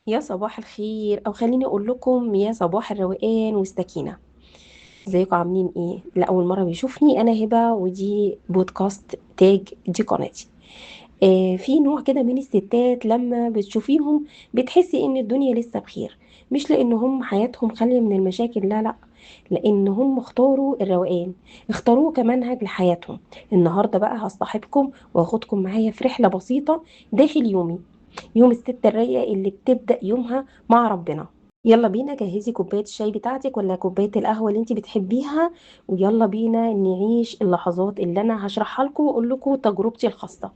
يا صباح الخير، او خليني اقول لكم يا صباح الروقان والسكينة. ازيكم عاملين ايه؟ لاول مرة بيشوفني انا هبه، ودي بودكاست تاج، دي قناتي. في نوع كده من الستات لما بتشوفيهم بتحسي ان الدنيا لسه بخير، مش لان هم حياتهم خالية من المشاكل، لا لا، لان هم اختاروا الروقان، اختاروه كمنهج لحياتهم. النهارده بقى هصاحبكم واخدكم معايا في رحله بسيطة داخل يومي، يوم الست الرايقه اللي بتبدا يومها مع ربنا. يلا بينا، جهزي كوباية الشاي بتاعتك ولا كوباية القهوة اللي انت بتحبيها، ويلا بينا نعيش اللحظات اللي انا هشرحها لكم واقول لكم تجربتي الخاصة.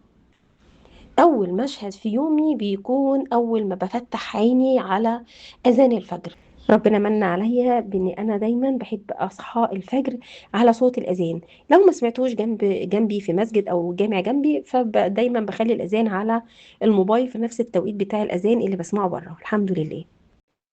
اول مشهد في يومي بيكون اول ما بفتح عيني على اذان الفجر. ربنا من عليا بان انا دايما بحب اصحى الفجر على صوت الاذان، لو ما سمعتوش جنبي في مسجد او جامع جنبي، فدايما بخلي الاذان على الموبايل في نفس التوقيت بتاع الاذان اللي بسمعه بره. الحمد لله.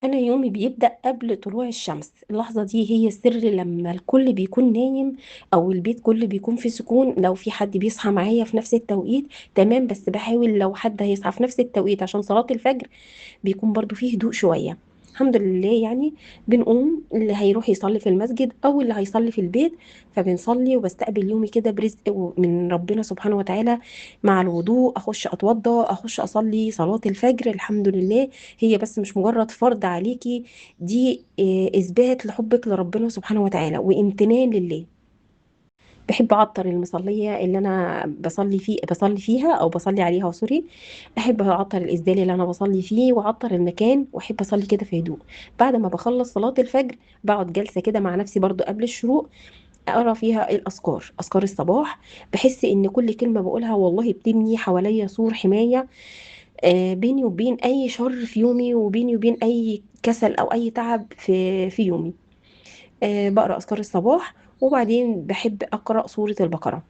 انا يومي بيبدا قبل طلوع الشمس. اللحظة دي هي السر، لما الكل بيكون نايم او البيت كله بيكون في سكون. لو في حد بيصحى معايا في نفس التوقيت تمام، بس بحاول لو حد هيصحى في نفس التوقيت عشان صلاة الفجر بيكون برضو فيه هدوء شوية. الحمد لله. بنقوم، اللي هيروح يصلي في المسجد او اللي هيصلي في البيت، فبنصلي وبستقبل يومي كده برزق من ربنا سبحانه وتعالى. مع الوضوء اخش اتوضى، اخش اصلي صلاة الفجر. الحمد لله. هي بس مش مجرد فرض عليكي، دي اثبات لحبك لربنا سبحانه وتعالى وامتنان لله. بحب اعطر المصلية اللي انا بصلي فيها او بصلي عليها، سوري. احب اعطر الاسدال اللي انا بصلي فيه واعطر المكان، واحب اصلي كده في هدوء. بعد ما بخلص صلاة الفجر بقعد جلسة كده مع نفسي برضو قبل الشروق، اقرا فيها الاذكار، اذكار الصباح. بحس ان كل كلمة بقولها والله بتبني حواليا سور حماية، بيني وبين اي شر في يومي، وبيني وبين اي كسل او اي تعب في يومي. بقرا اذكار الصباح، وبعدين بحب اقرا سورة البقرة.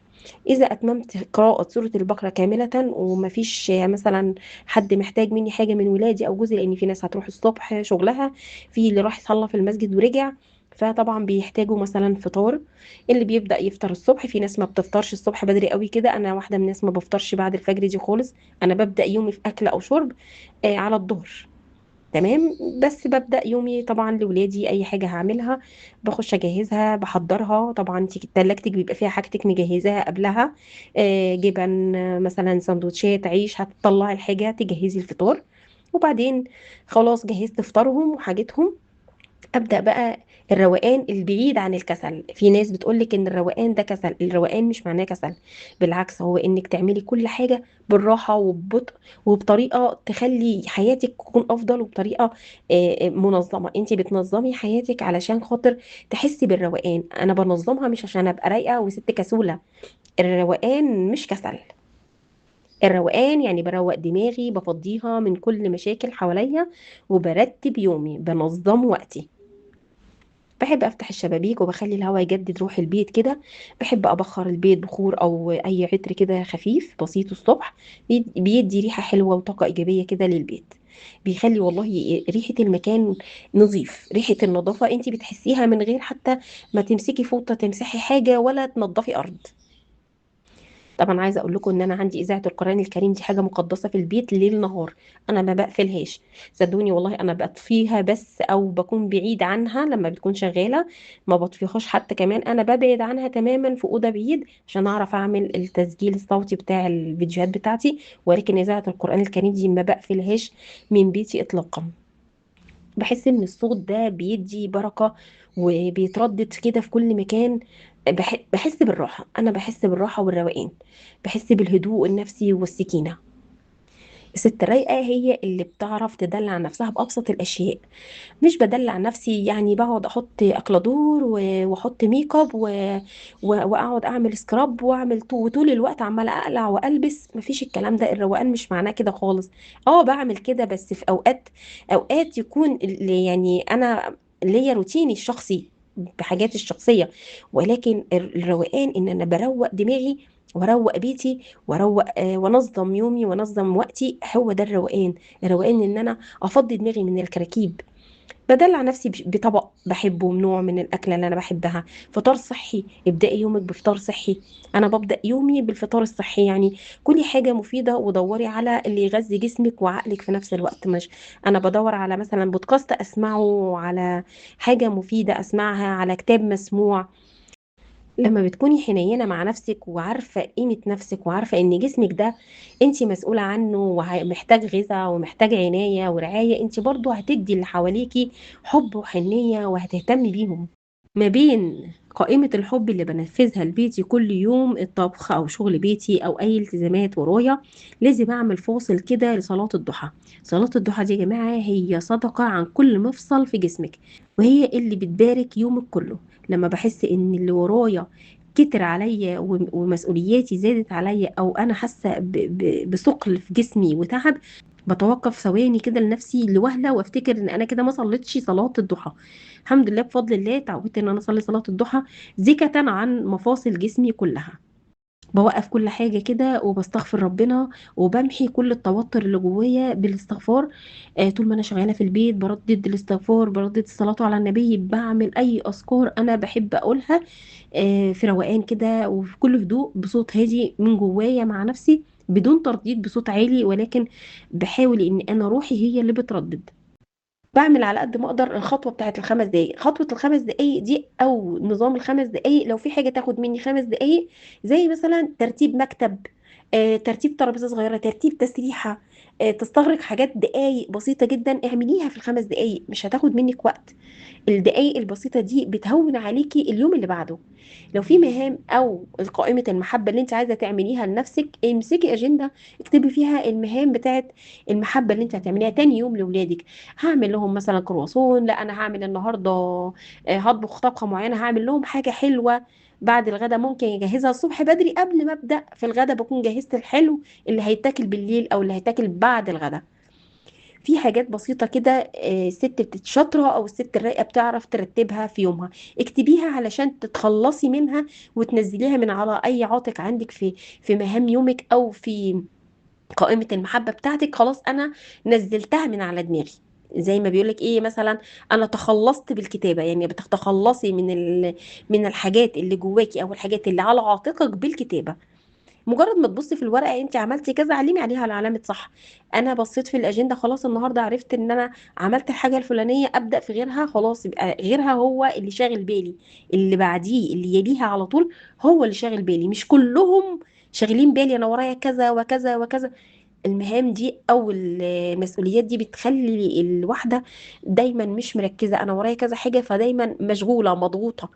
اذا اتممت قراءة سورة البقرة كاملة ومفيش مثلا حد محتاج مني حاجة من ولادي او جوزي، لان في ناس هتروح الصبح شغلها، في اللي راح يصلي في المسجد ورجع، فطبعا بيحتاجوا مثلا فطار، اللي بيبدا يفطر الصبح. في ناس ما بتفطرش الصبح بدري قوي كده، انا واحدة من الناس ما بفطرش بعد الفجر دي خالص. انا ببدا يومي في اكل او شرب، على الظهر، تمام. بس ببدأ يومي طبعا لولادي اي حاجة هعملها بخش اجهزها بحضرها. طبعا انتي تلاجتك بيبقى فيها حاجتك مجهزاها قبلها، جبن، مثلا سندوتشات، عيش، هتطلعي الحاجة تجهزي الفطار. وبعدين خلاص جهزت فطارهم وحاجتهم، ابدأ بقى الروقان البعيد عن الكسل. في ناس بتقولك ان الروقان ده كسل، الروقان مش معناه كسل، بالعكس هو انك تعملي كل حاجة بالراحة وببطء وبطريقة تخلي حياتك تكون افضل، وبطريقة منظمة. انت بتنظمي حياتك علشان خاطر تحسي بالروقان. انا بنظمها مش عشان ابقى رايقة وست كسولة، الروقان مش كسل. الروقان يعني بروق دماغي، بفضيها من كل مشاكل حواليا، وبرتب يومي، بنظم وقتي. بحب افتح الشبابيك وبخلي الهواء يجدد روح البيت كده. بحب ابخر البيت بخور او اي عطر كده خفيف بسيط الصبح، بيدي ريحة حلوة وطاقة ايجابية كده للبيت، بيخلي والله ريحة المكان نظيف. ريحة النظافة انتي بتحسيها من غير حتى ما تمسكي فوطة تمسحي حاجة ولا تنظفي ارض. طبعا عايزه اقول لكم ان انا عندي اذاعة القران الكريم، دي حاجة مقدسة في البيت ليل نهار، انا ما بقفلهاش، صدقوني والله انا بطفيها بس، او بكون بعيد عنها لما بتكون شغالة، ما بطفيهاش حتى كمان، انا ببعد عنها تماما في اوضة بعيد عشان اعرف اعمل التسجيل الصوتي بتاع الفيديوهات بتاعتي. ولكن اذاعة القران الكريم دي ما بقفلهاش من بيتي اطلاقا. بحس ان الصوت ده بيدي بركة وبيتردد كده في كل مكان. بحس بالراحة، أنا بحس بالراحة والروقان، بحس بالهدوء النفسي والسكينة. الست الرايقة هي اللي بتعرف تدلع نفسها بأبسط الأشياء. مش بدلع نفسي يعني بقعد أحط أكلادور وأحط ميك اب وأقعد أعمل scrub وأعمل وطول الوقت عمالة أقلع وألبس، مفيش الكلام ده. الروقان مش معناه كده خالص. بعمل كده بس في أوقات يكون أنا ليا روتيني الشخصي بحاجاتي الشخصية، ولكن الروقان إن أنا بروق دماغي واروق بيتي وانظم يومي وانظم وقتي، هو ده الروقان. الروقان ان انا افضي دماغي من الكراكيب، بدلع نفسي بطبق بحبه، نوع من الاكلة اللي انا بحبها، فطار صحي. ابدأي يومك بفطار صحي، انا ببدأ يومي بالفطار الصحي، يعني كلي حاجة مفيدة ودوري على اللي يغذي جسمك وعقلك في نفس الوقت. مش انا بدور على مثلا بودكاست اسمعه، على حاجة مفيدة اسمعها، على كتاب مسموع. لما بتكوني حنينة مع نفسك وعارفة قيمة نفسك وعارفة ان جسمك ده انتي مسؤولة عنه ومحتاج غذاء ومحتاج عناية ورعاية، انتي برضو هتدي اللي حواليكي حب وحنية وهتهتمي بيهم. ما بين قائمة الحب اللي بنفذها لبيتي كل يوم، الطبخ أو شغل بيتي أو أي التزامات ورايا، لازم أعمل فاصل كده لصلاة الضحى. صلاة الضحى دي يا جماعة هي صدقة عن كل مفصل في جسمك، وهي اللي بتبارك يومك كله. لما بحس إن اللي ورايا كتر عليا ومسؤولياتي زادت عليا، أو أنا حاسة بثقل في جسمي وتعب، بتوقف ثواني كده لنفسي لوهلة وافتكر ان انا كده ما صليتش صلاة الضحى. الحمد لله بفضل الله اتعودت ان انا اصلي صلاة الضحى زكاة عن مفاصل جسمي كلها. بوقف كل حاجة كده وبستغفر ربنا وبمحي كل التوتر اللي جوايا بالاستغفار. طول ما انا شغالة في البيت بردد الاستغفار، بردد الصلاة على النبي، بعمل اي اذكار انا بحب اقولها، في روقان كده وفي كل هدوء، بصوت هادي من جوايا مع نفسي بدون ترديد بصوت عالي، ولكن بحاول ان انا روحي هي اللي بتردد. بعمل على قد ما اقدر الخطوة بتاعت الخمس دقايق. خطوة الخمس دقايق دي او نظام الخمس دقايق، لو في حاجة تاخد مني 5 دقايق زي مثلا ترتيب مكتب، ترتيب ترابيزة صغيرة، ترتيب تسريحه، تستغرق حاجات دقايق بسيطة جدا، اعمليها في الخمس دقايق، مش هتاخد منك وقت. الدقايق البسيطة دي بتهون عليكي اليوم اللي بعده. لو في مهام او قائمة المحبة اللي انت عايزه تعمليها لنفسك، امسكي اجندة اكتبي فيها المهام بتاعت المحبة اللي انت هتعمليها تاني يوم لاولادك. هعمل لهم مثلا كرواسون، لا انا هعمل النهارده، هطبخ طبخه معينة، هعمل لهم حاجة حلوة بعد الغدا، ممكن اجهزها الصبح بدري قبل ما ابدا في الغدا، بكون جهزت الحلو اللي هيتاكل بالليل او اللي هيتاكل بعد الغدا. في حاجات بسيطة كده، الست بتتشاطرة أو الست الرايقة بتعرف ترتبها في يومها. اكتبيها علشان تتخلصي منها وتنزليها من على أي عاتق عندك في مهام يومك أو في قائمة المحبة بتاعتك. خلاص أنا نزلتها من على دماغي، زي ما بيقولك إيه مثلا، أنا تخلصت بالكتابة، يعني بتتخلصي من الحاجات اللي جواكي أو الحاجات اللي على عاتقك بالكتابة. مجرد ما تبصي في الورقة انت عملتي كذا، علمي عليها على علامة صح. انا بصيت في الاجندة خلاص النهارده عرفت ان انا عملت الحاجة الفلانية، ابدا في غيرها، خلاص يبقى غيرها هو اللي شاغل بالي، اللي بعديه اللي يليها على طول هو اللي شاغل بالي، مش كلهم شاغلين بالي، انا ورايا كذا وكذا وكذا. المهام دي او المسؤوليات دي بتخلي الواحدة دايما مش مركزه، انا ورايا كذا حاجة فدايما مشغولة مضغوطه.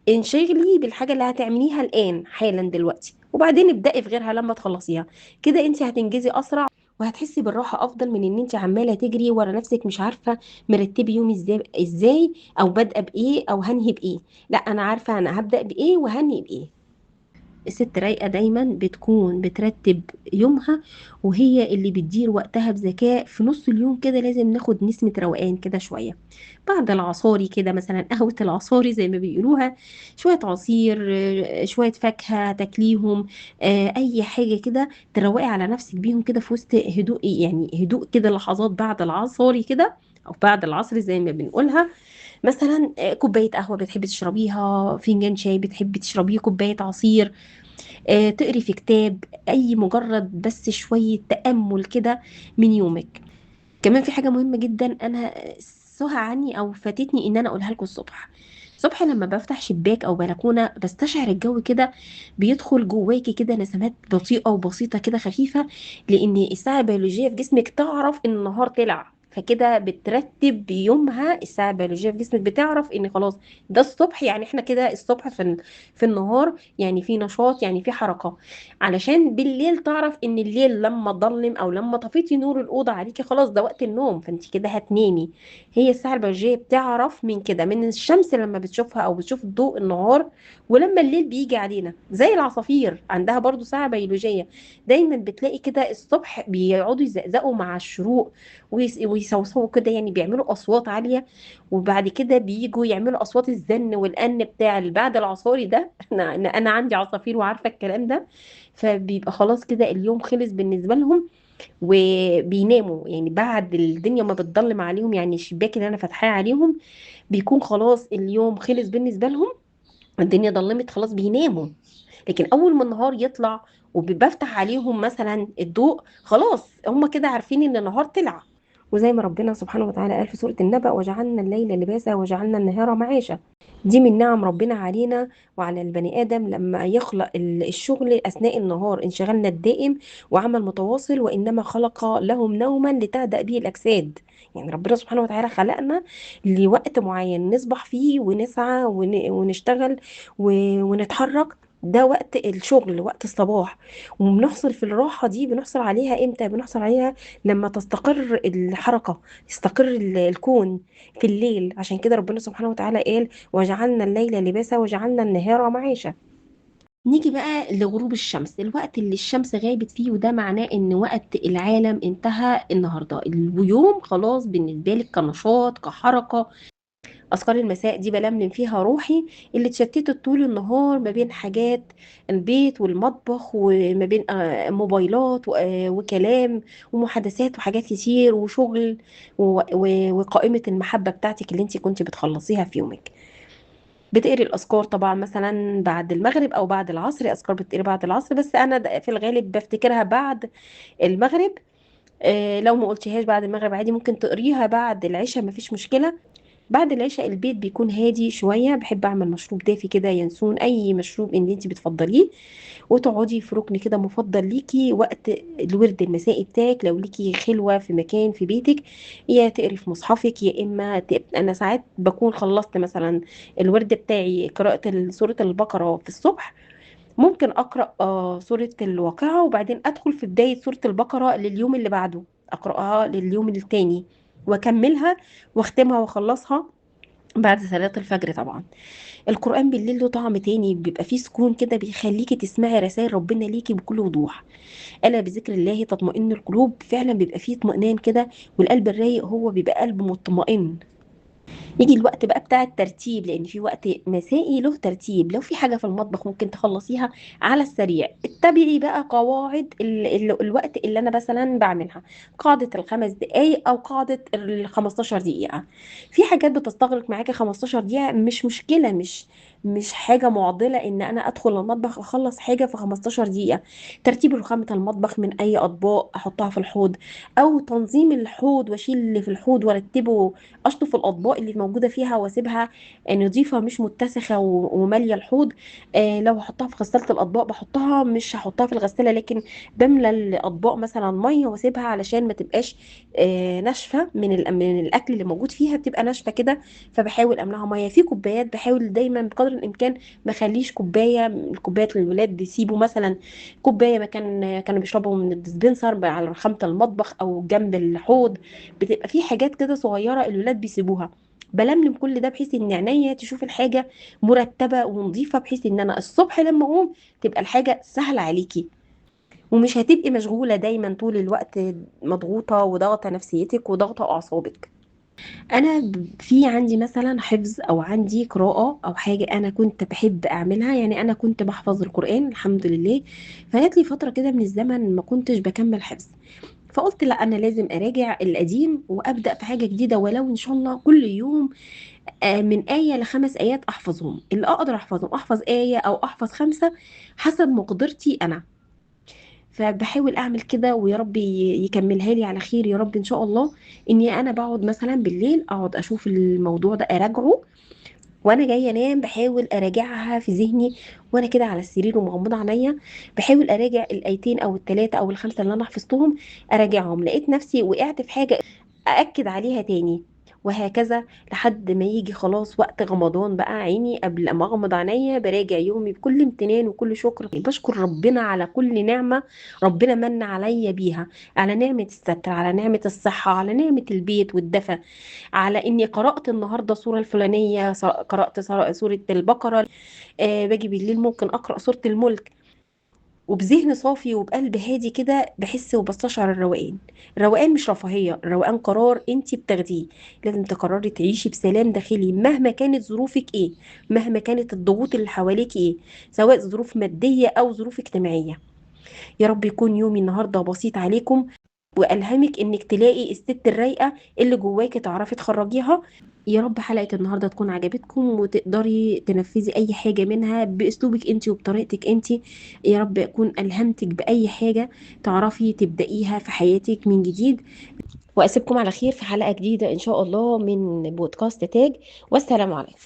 انشغلي بالحاجة اللي هتعمليها الان حالا دلوقتي، وبعدين ابدأي في غيرها لما تخلصيها. كده انت هتنجزي اسرع وهتحسي بالراحة افضل من ان انت عماله تجري ورا نفسك مش عارفه مرتبي يومي ازاي او بادئه بايه او هنهي بايه. لا انا عارفه انا هبدأ بايه وهنهي بايه. الست رايقة دايما بتكون بترتب يومها، وهي اللي بتدير وقتها بذكاء. في نص اليوم كده لازم ناخد نسمة روقان كده شوية، بعد العصاري كده مثلا، قهوة العصاري زي ما بيقولوها، شوية عصير، شوية فاكهة تاكليهم، أي حاجة كده تروقي على نفسك بيهم كده في وسط هدوء، يعني هدوء كده لحظات بعد العصاري كده أو بعد العصر زي ما بنقولها. مثلا، كوباية قهوة بتحبي تشربيها، فنجان شاي بتحبي تشربيه، كوباية عصير، تقري في كتاب، أي مجرد بس شوية تأمل كده من يومك. كمان في حاجة مهمة جدا أنا سهى عني أو فاتتني إن أنا أقولها لكم الصبح. الصبح لما بفتح شباك أو بلكونة بستشعر الجو كده بيدخل جواكي كده نسمات بطيئة وبسيطة كده خفيفة، لأن الساعة البيولوجية في جسمك تعرف إن النهار طلع، فكده بترتب يومها. الساعة البيولوجية في جسمك بتعرف إن خلاص ده الصبح، يعني إحنا كده الصبح في النهار، يعني في نشاط، يعني في حركة. علشان بالليل تعرف إن الليل لما ضلم أو لما طفيتي نور الأوضة عليكي خلاص ده وقت النوم، فأنت كده هتنامي. هي الساعة البيولوجية بتعرف من كده، من الشمس لما بتشوفها أو بتشوف ضوء النهار، ولما الليل بيجي علينا زي العصافير عندها برضو ساعة بيولوجية، دايما بتلاقي كده الصبح بيقعدوا يزقزقوا مع الشروق ويصوصوا كده، يعني بيعملوا أصوات عالية، وبعد كده بيجوا يعملوا أصوات الزن والأن بتاع بعد العصاري ده. أنا عندي عصافير وعارفة الكلام ده. فبيبقى خلاص كده اليوم خلص بالنسبة لهم، وبيناموا يعني بعد الدنيا ما بتضلم عليهم، يعني الشباك اللي انا فاتحاه عليهم بيكون خلاص اليوم خلص بالنسبة لهم، الدنيا ضلمت خلاص بيناموا. لكن اول ما النهار يطلع وبفتح عليهم مثلا الضوء، خلاص هم كده عارفين ان النهار طلع. وزي ما ربنا سبحانه وتعالى قال في سورة النبأ: وجعلنا الليل لباسا وجعلنا النهار معاشا. دي من نعم ربنا علينا وعلى البني آدم لما يخلق الشغل أثناء النهار، انشغالنا الدائم وعمل متواصل، وإنما خلق لهم نوما لتهدأ به الأجساد. يعني ربنا سبحانه وتعالى خلقنا لوقت معين نصبح فيه ونسعى ونشتغل ونتحرك، ده وقت الشغل، وقت الصباح. وبنحصل في الراحة دي، بنحصل عليها امتى؟ بنحصل عليها لما تستقر الحركة، يستقر الكون في الليل. عشان كده ربنا سبحانه وتعالى قال: وجعلنا الليل لباسا وجعلنا النهار معاشا. نيجي بقى لغروب الشمس، الوقت اللي الشمس غابت فيه، وده معناه ان وقت العالم انتهى النهارده، اليوم خلاص بالنسبة لك كنشاط كحركة. أذكار المساء دي بلملم فيها روحي اللي اتشتتت طول النهار ما بين حاجات البيت والمطبخ، وما بين موبايلات وكلام ومحادثات وحاجات كتير وشغل وقائمة المحبة بتاعتك اللي انت كنت بتخلصيها في يومك. بتقري الأذكار طبعا مثلا بعد المغرب أو بعد العصر، أذكار بتقري بعد العصر، بس أنا في الغالب بفتكرها بعد المغرب. لو ما قلتيهاش بعد المغرب عادي ممكن تقريها بعد العشاء، مفيش مشكلة. بعد العشاء البيت بيكون هادي شوية، بحب أعمل مشروب دافي كده، ينسون أي مشروب اللي انت بتفضليه، وتقعدي في ركن كده مفضل ليكي وقت الورد المسائي بتاعك. لو ليكي خلوة في مكان في بيتك، يا تقري في مصحفك، يا إما أنا ساعات بكون خلصت مثلا الورد بتاعي قراءة سورة البقرة في الصبح، ممكن أقرأ سورة الواقعة، وبعدين أدخل في بداية سورة البقرة لليوم اللي بعده، أقرأها لليوم التاني وأكملها واختمها وأخلصها بعد صلاة الفجر. طبعا القرآن بالليل له طعم تاني، بيبقى فيه سكون كده بيخليكي تسمعي رسائل ربنا ليكي بكل وضوح. ألا بذكر الله تطمئن القلوب، فعلا بيبقى فيه اطمئنان كده، والقلب الرايق هو بيبقى قلب مطمئن. يجي الوقت بقى بتاع الترتيب، لأن في وقت مسائي له ترتيب. لو في حاجة في المطبخ ممكن تخلصيها على السريع، اتبعي بقى قواعد الوقت اللي أنا مثلا بعملها، قاعدة الخمس دقايق أو قاعدة الخمستاشر دقيقة. في حاجات بتستغرق معاكي 15 دقيقة، مش مشكلة، مش حاجة معضلة إن أنا أدخل المطبخ أخلص حاجة في 15 دقيقة. ترتيب رخامة المطبخ من أي أطباق أحطها في الحوض، أو تنظيم الحوض وأشيل اللي في الحوض وأرتبه، أشطف الأطباق اللي موجودة فيها وأسيبها نظيفة مش متسخة ومالية الحوض. لو هحطها في غسالة الأطباق بحطها، مش هحطها في الغسالة، لكن بملى الأطباق مثلا مية وأسيبها علشان ما تبقاش ناشفة من الأكل اللي موجود فيها، بتبقى ناشفة كده، فبحاول أملاها مية. في كوبايات بحاول دايما بقدر الإمكان ما أخليش كوباية، الكوبايات للولاد بيسيبوا مثلا كوباية مكان كانوا بيشربوا من الديسبنسر على رخامة المطبخ أو جنب الحوض، بتبقى في حاجات كده صغيرة الولاد بيسيبوها. بلملم كل ده بحيث ان عينيا تشوف الحاجة مرتبة ونظيفة، بحيث ان انا الصبح لما اقوم تبقى الحاجة سهلة عليكي، ومش هتبقي مشغولة دايما طول الوقت مضغوطة وضغطة نفسيتك وضغطة اعصابك. انا في عندي مثلا حفظ او عندي قراءة او حاجة انا كنت بحب اعملها، يعني انا كنت بحفظ القرآن الحمد لله، فجات لي فترة كده من الزمن ما كنتش بكمل حفظ، فقلت لا انا لازم اراجع القديم وابدا في حاجة جديدة، ولو ان شاء الله كل يوم، من آية لخمس آيات أحفظهم، اللي أقدر أحفظهم أحفظ آية أو أحفظ 5 حسب مقدرتي أنا. فبحاول أعمل كده، ويا رب يكملها لي على خير يا رب إن شاء الله. إني أنا بقعد مثلا بالليل أقعد أشوف الموضوع ده أراجعه، وأنا جاية أنام بحاول أراجعها في ذهني وأنا كده على السرير ومغمضة عينيا، بحاول أراجع الآيتين أو التلاتة أو الخمسة اللي أنا حفظتهم أراجعهم. لقيت نفسي وقعت في حاجة أأكد عليها تاني، وهكذا لحد ما يجي خلاص وقت غمضان بقى عيني. قبل ما اغمض عينيا براجع يومي بكل امتنان وكل شكر، بشكر ربنا على كل نعمة ربنا من عليا بيها، على نعمة الستر، على نعمة الصحة، على نعمة البيت والدفى، على اني قرأت النهاردة سورة الفلانية، قرأت سورة البقرة، باجي بالليل ممكن أقرأ سورة الملك، وبذهن صافي وبقلب هادي كده بحس وبستشعر الروقان. الروقان مش رفاهية، الروقان قرار انتي بتاخديه، لازم تقرري تعيشي بسلام داخلي مهما كانت ظروفك ايه، مهما كانت الضغوط اللي حواليك ايه، سواء ظروف مادية او ظروف اجتماعية. يا رب يكون يومي النهاردة بسيط عليكم. والهمك انك تلاقي الست الرايقه اللي جواكي تعرفي تخرجيها. يا رب حلقة النهارده تكون عجبتكم وتقدري تنفذي اي حاجة منها باسلوبك انت وبطريقتك انت. يا رب اكون الهمتك باي حاجة تعرفي تبدايها في حياتك من جديد. واسيبكم على خير في حلقة جديدة ان شاء الله من بودكاست تاج، والسلام عليكم.